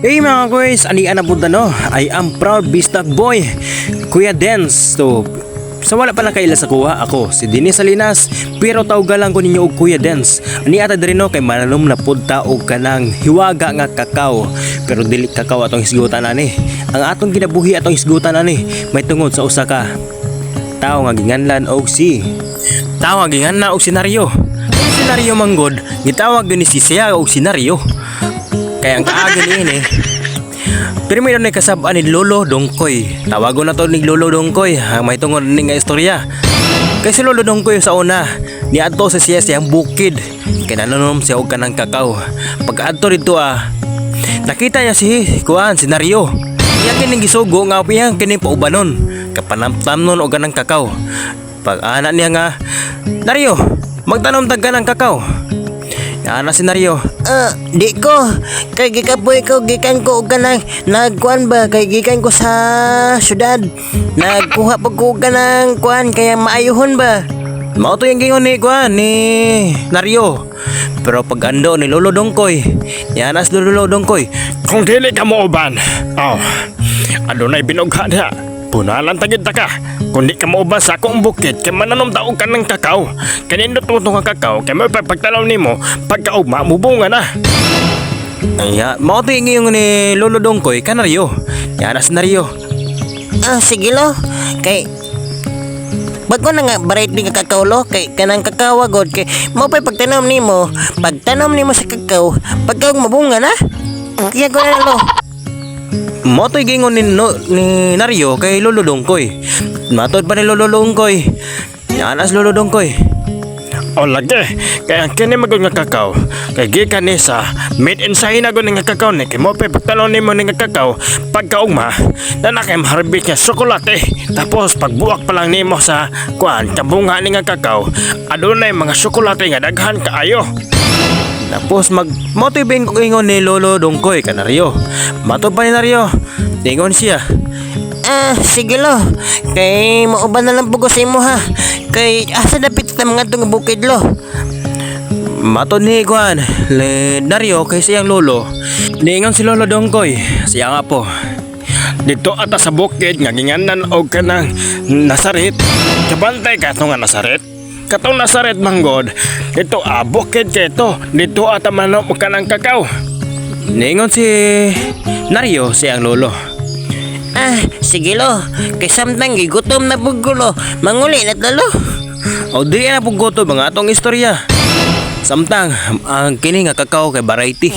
Hey mga kuys, ani na pud no? I am proud Bisdak boy, Kuya Dance. So, sa wala pa nakaila sa kuha, ako si Dennis Salinas, pero tawga lang ko ninyo og Kuya Dance. Ani ata diri no kay mananom na pud ta og kanang hiwaga nga kakao. Pero dili kakao atong hisgutan ani. Ang atong kinabuhi atong hisgutan ani may tungod sa usa ka tao nga ginganlan og si tao nga ginganlan og senaryo. Ang senaryo manggod, gitawag gyud ni si siya og senaryo. Kaya ang kaagi niini, pero may na kasab-an ni Lolo Dongkoy. Tawagon na to ni Lolo Dongkoy ang may tungod ni nga istorya. Kay si Lolo Dongkoy sa una, niadto sa siya siyang bukid. Kay nananom siya og kanang kakao. Pag adto dito ah, nakita niya si kuan senaryo. Iya kining gisugo nga iyang kining paubanon. Kapanamtamnon og kanang kakao. Pag ana niya nga, "Naryo, magtanom tag kanang kakao." Ana si Naryo, Ah, di ko. Kay gikapoy ko, gikan ko og kanang nagkuan ba kay gikan ko sa syudad. Nagkuha pag ko og kanang kuan kaya maayuhon ba. Mao to yung gingon ni kuan ni Naryo. Pero pag ando ni Lolo Dongkoy, yanas Lolo Dongkoy, Kung dili ka mo uban, oh, adunay binugha diha. Punalan tagid ta ka. Kung di ka mauban sa akong bukid, kay mananom ta og kanang kakao. Kanindot mo tong kakao, kay mo pagtanaw nimo, pagkaugma, mubunga na. Ay, mao to yung gingon ni Lolo Dongkoy kanaryo. Yanas Naryo. Ah, sige lo. Kay bago na nga variety nga kakao lo kay kanang kakao gud kay mao pay pagtanom nimo, pagtanom nimo sa kakao, pagka mabunga na. Kaya ko na lo. Mao to yung gingon ni, no, ni Naryo kay Lolo Dongkoy. Matod pa ni Lolo Dongkoy. Yanas Lolo Dongkoy. O lagi, kaya ang kini magod nga kakao, kay gikan ni sa made in China gud nga kakao ni, kay mo pay pagtanaw nimo ni nga kakao, pagkaugma, na na kay maharbit nga tsokolate. Tapos pagbuak pa lang nimo sa kuan, kabunga ni nga kakao, adunay mga tsokolate nga daghan kaayo. Tapos mag mao to yung ingon ni Lolo Dongkoy kanaryo. Matod pa ni Naryo. Ingon siya. Ah, sige lo. Kay mauban na lang po ko sa imo ha. Kay asa dapit ta mga nga bukid lo. Matod ni Juan, le Naryo kay siyang lolo. Niingon si Lolo Dongkoy, siya nga po. Dito ata sa bukid nga ginganan og kanang Nazaret. Kabantay ka nga Nazaret. Katong Nazaret manggod. Dito ah, bukid kay to. Dito ata manok mo kanang kakao. Niingon si Naryo siyang lolo. Ah, sige lo. Kay samtang gigutom na pud ko lo. Manguli na ta lo. O di na pug gutom ang atong istorya. Samtang ang kini nga kakao kay variety.